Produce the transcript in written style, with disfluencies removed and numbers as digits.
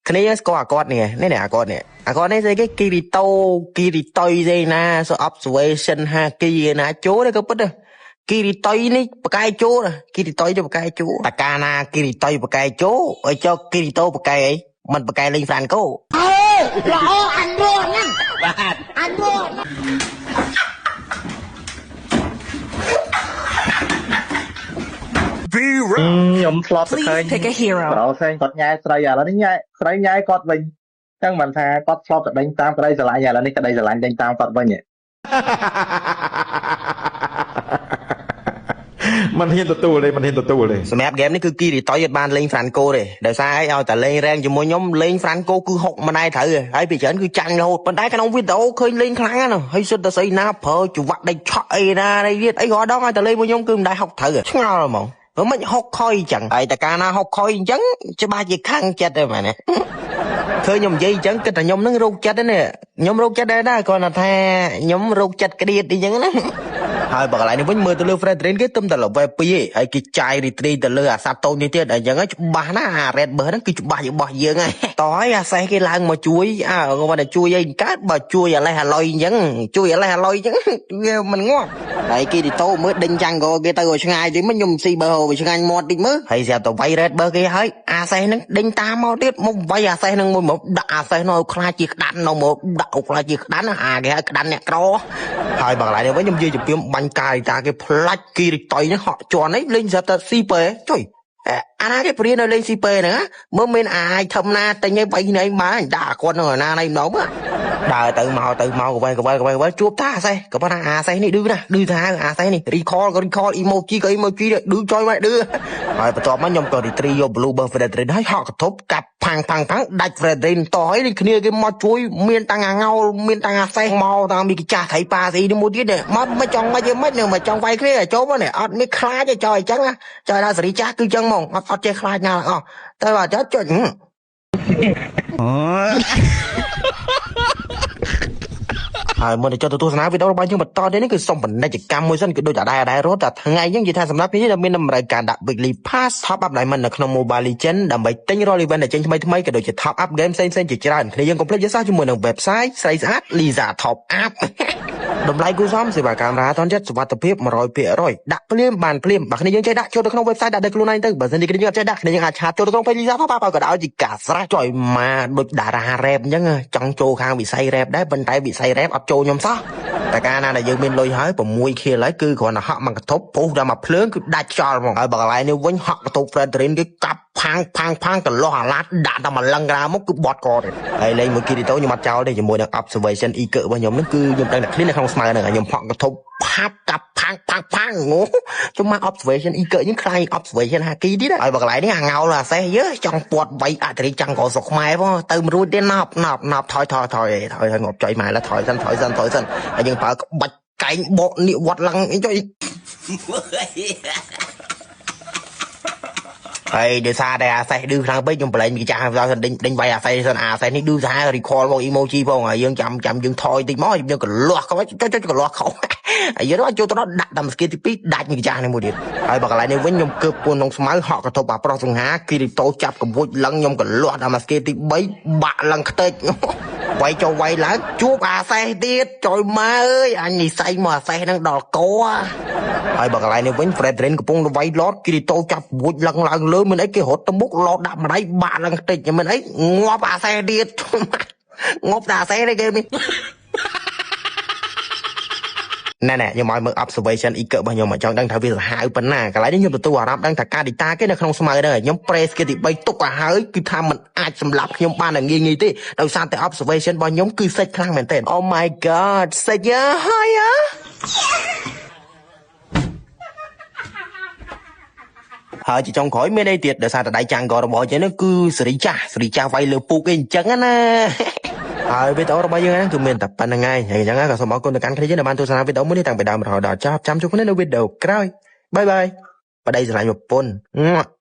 គ្នាស្គាល់អាគាត់នេះនេះនេះអាគាត់នេះអាគាត់នេះស្អីគេគីរីតូគីរីតុយស្អីណា so observation ហាគីណាចូលទេក៏ពិតដែរគីរីតុយនេះបកែចូលគីរីតុយទៅបកែចូលតកាណាគីរីតុយបកែចូលឲ្យចុះគីរីតូបកែអីមិនបកែលេងហ្វ្រាន់កូ ល្អអញរស់ហ្នឹងបាទអញរស់ ខ្ញុំធ្លាប់ទៅឃើញ Please pick a hero. ប្រុសឯងគាត់ញ៉ែស្រីឥឡូវនេះញ៉ែស្រីញ៉ែគាត់វិញចឹងមិនថាគាត់ធ្លាប់តែដេញតាមក្តីស្រឡាញ់ឥឡូវនេះក្តីស្រឡាញ់ដេញតាមគាត់វិញហ៎ មិនហ៊ានទទួលទេមិនហ៊ានទទួលទេ សម្រាប់ហ្គេមនេះគឺគីរីតុយអត់បានលេងហ្វ្រាន់កូទេដោយសារអីឲ្យតែលេងរែងជាមួយខ្ញុំលេងហ្វ្រាន់កូគឺហុកម្ដាយត្រូវហើយពីច្រើនគឺចាញ់រហូតប៉ុន្តែក្នុងវីដេអូឃើញលេងខ្លាំងណាស់ហើយសុទ្ធតែស្អីណាប្រើច្រវាក់ដេកឆក់អីណាអីទៀតអីរាល់ដងឲ្យតែលេងមួយខ្ញុំគឺមិនដែរហុកត្រូវឆ្ងល់ហ្មងព្រោះមិនហុកខុយអញ្ចឹងហើយតែកាលណាហុកខុយអញ្ចឹងច្បាស់ជាខឹងចិត្តទេមែនទេ ឃើញខ្ញុំនិយាយអញ្ចឹងគិតថាខ្ញុំនឹងរោគចិត្តទេនេះខ្ញុំរោគចិត្តដែរដែរគ្រាន់តែថាខ្ញុំរោគចិត្តក្តៀតអីចឹងណា ហើយបើកន្លែងនេះវិញមើលទៅលើ Fredrin គេទំតែ level 2ឯងហើយគេចាយ retreat ទៅលើអាសត្វតូចនេះទៀតអញ្ចឹងច្បាស់ណាស់អា Red Buff ហ្នឹងគឺច្បាស់របស់យើងហើយតោះហើយអាសេះគេឡើងមកជួយអើគាត់តែជួយអីកើតបើជួយអាលេះអាលុយអញ្ចឹងជួយអាលេះអាលុយអញ្ចឹងវាមិនងាប់ហើយគេទីតោមើលដេញចាំងក៏គេទៅឲ្យឆ្ងាយតិចមើលខ្ញុំស៊ីបើវាឆ្ងាញ់មាត់តិចមើលហើយស្រាប់តែវាយ Red Buff គេហើយអាសេះហ្នឹងដេញតាមមកទៀតមកវាយអាសេះហ្នឹងមួយមកដាក់អាសេះនោះឲ្យខ្លាចជាក្តាន់នោះមកដាក់ឲ្យខ្លាចជាក្តាន់អាគេហៅក្តាន់អ្នកក្រហើយបើកន្លែងនេះវិញខ្ញុំនិយាយជំរាបបាញ់កាយតាគេផ្លាច់គីរិតុយហ្នឹងហក់ជន់ហ្នឹងលេងស្រាប់តែស៊ីពេចុយអាណាគេព្រានៅលេងស៊ីពេហ្នឹងណាមើលមានអាយធំណាទិញឲ្យវាយគ្នាឯងបានដាក់គាត់ហ្នឹងណាណៃម្ដងមើលដើរទៅមកទៅមកកវែកវែកវែកវែជួបតាអាសេះក៏ប៉ុន្តែអាសេះនេះឌឺណាស់ឌឺថាអាសេះនេះ recall ក៏ recall emoji ក៏ emoji ដែរឌឺចុយមកឌឺហើយបន្ទាប់មកខ្ញុំក៏ retreat យក blue buff Fredrin ហើយហក់កធប់កាប់ផាំងផាំងផាំងដាច់ Fredrin តហើយនេះគ្នាគេមកជួយមានតាំងអាងោលមានតាំងអាសេះមកតាំងមីកាចាស់ថៃប៉ាស្អីនេះមួយទៀតនេះមកមិនចង់មកយើងមិនមកចង់វាយគ្នាចូលមកនេះអត់មានខ្លាចទេចោលអញ្ចឹងណាចោលដល់សេរីចាស់គឺអញ្ចឹងហ្មងអត់អត់ចេះខ្លាចណាស់អស់តែបើចុចចុច ហើយមុននឹងចុះទៅទស្សនាវីដេអូរបស់យើងបន្តទៀតនេះគឺសូមពាណិជ្ជកម្មមួយសិនគឺដូចតែដែរដែររត់តែថ្ងៃហ្នឹងនិយាយថាសម្រាប់នេះដែលមានតម្រូវការដាក់ weekly pass top up diamond នៅក្នុង Mobile Legends ដើម្បីទិញរាល់ event ដែលចេញថ្មីថ្មីក៏ដូចជា top up game ផ្សេងៗជាច្រើនគ្នាយើងកុំភ្លេចយល់សោះជាមួយនឹង website ស្រីស្អាត Lisa Top Up តម្លៃគូសមសេវាកាមេរ៉ាតនចិត្តសុវត្ថិភាព100%ដាក់ភ្លាមបានភ្លាមបើគ្នាយើងចេះដាក់ចូលទៅក្នុង website ដាក់ដល់ខ្លួនឯងទៅបើសិនជាគ្នាយើងអត់ចេះដាក់គ្នាយើងអាច chat ចូលទៅក្នុង page Lisa Top Up ក៏ដោយជាការស្រះចុយមកដូចតារា rap អញ្ចឹងចង់ចូលខាងវិស័យ rap ដែរប៉ុន្តែវិស័យ rap អត់ចូលខ្ញុំសោះតែកាលណាដែលយើងមានលុយហើយ6 kill ហើយគឺគ្រាន់តែហក់មកកន្ទប់ពុះដល់មកភ្លើងគឺដាច់ខ្យល់ហ្មងហើយបើកន្លែងនេះវិញហក់កន្ទប់ Fredrin គេកាប់ផាំងផាំងផាំងកន្លោះអាឡាតដាក់តែមកលឹងក្រៅមកគឺបត់កទេហើយលេងមួយគីរីតូខ្ញុំអត់ចោលទេជាមួយនឹង observation អ៊ីកើរបស់ខ្ញុំហ្នឹងគឺខ្ញុំដឹងតែឃ្លីននៅក្នុងស្មៅហ្នឹងហើយខ្ញុំហក់កន្ទប់ផាប់កាប់ផាំងផាំងផាំងងជុំមក observation អ៊ីកើហ្នឹងខ្លាញ observation ហាគីទៀតហើយបើកន្លែងនេះអាងោលអាសេះយើចង់ពាត់វៃអធិរិចង់កស្រុកខ្មែរផងទៅមិនរួចទេណប់ណប់ណប់ថយថយថយថយថយងាប់ចុយម៉ែឡើថយសិនថយសិនថយសិនហើយយើងប្រើក្បាច់កែងបកនិវត្តឡើងចុយ ហើយដោយសារតែអាសេះឌឺខ្លាំងពេកខ្ញុំប្រឡែងមីចាស់ដល់សិនដេញដេញវាយអាសេះសិនអាសេះនេះឌឺសាហាវ recall មក emoji ផងហើយយើងចាំចាំយើងថយតិចមកយើងកលាស់ខោចុចចុចកលាស់ខោហើយយើងចូលទៅដល់ដាក់តាមស្គីទី2ដាច់មីចាស់នេះមួយទៀតហើយបើកន្លែងនេះវិញខ្ញុំកើបពួនក្នុងស្មៅហក់កធប់អាប្រុសសង្ហាគីរីតូចាប់កវុចលឹងខ្ញុំកលាស់ដល់ស្គីទី3បាក់លឹងខ្ទេចវាយចូលវាយឡើងជួបអាសេះទៀតចុយម៉ែអើយអញនិស័យមកអាសេះហ្នឹងដល់កហើយបើកន្លែងនេះវិញ Fredrin កំពុងវាយឡតគីរីតូចាប់វុចលឹងឡើងលើមិនអីគេរត់ទៅមុខឡតដាក់ម្ដាយបាក់លឹងខ្ទេចមិនអីងាប់អាសេះទៀតងាប់តែអាសេះទេគេនេះណែណែខ្ញុំឲ្យមើល observation អ៊ីកើរបស់ខ្ញុំមកចង់ដឹងថាវាសាហាវប៉ុណ្ណាកន្លែងនេះខ្ញុំទទួលអារម្មណ៍ដឹងថាការ data គេនៅក្នុងស្មៅហ្នឹងខ្ញុំ press គេទី3ទុកឲ្យហើយគឺថាมันអាចសម្លាប់ខ្ញុំបានតែងាយងាយទេដោយសារតែ observation របស់ខ្ញុំគឺសិចខ្លាំងមែនទែន Oh my god សិចហើយហើយជាចុងក្រោយមានអីទៀតដោយសារតែដៃចាំងករបស់យើងនេះគឺសេរីចាស់សេរីចាស់វាយលើពូកអីអញ្ចឹងណាហើយវីដេអូរបស់យើងហ្នឹងគឺមានតែប៉ុណ្្នឹងហើយហើយអញ្ចឹងក៏សូមអរគុណទៅកាន់គ្នាយើងដែលបានទស្សនាវីដេអូមួយនេះតាំងពីដើមរហូតដល់ចប់ចាំជួបគ្នានៅវីដេអូក្រោយបាយបាយប្តីស្រឡាញ់ប្រពន្ធ។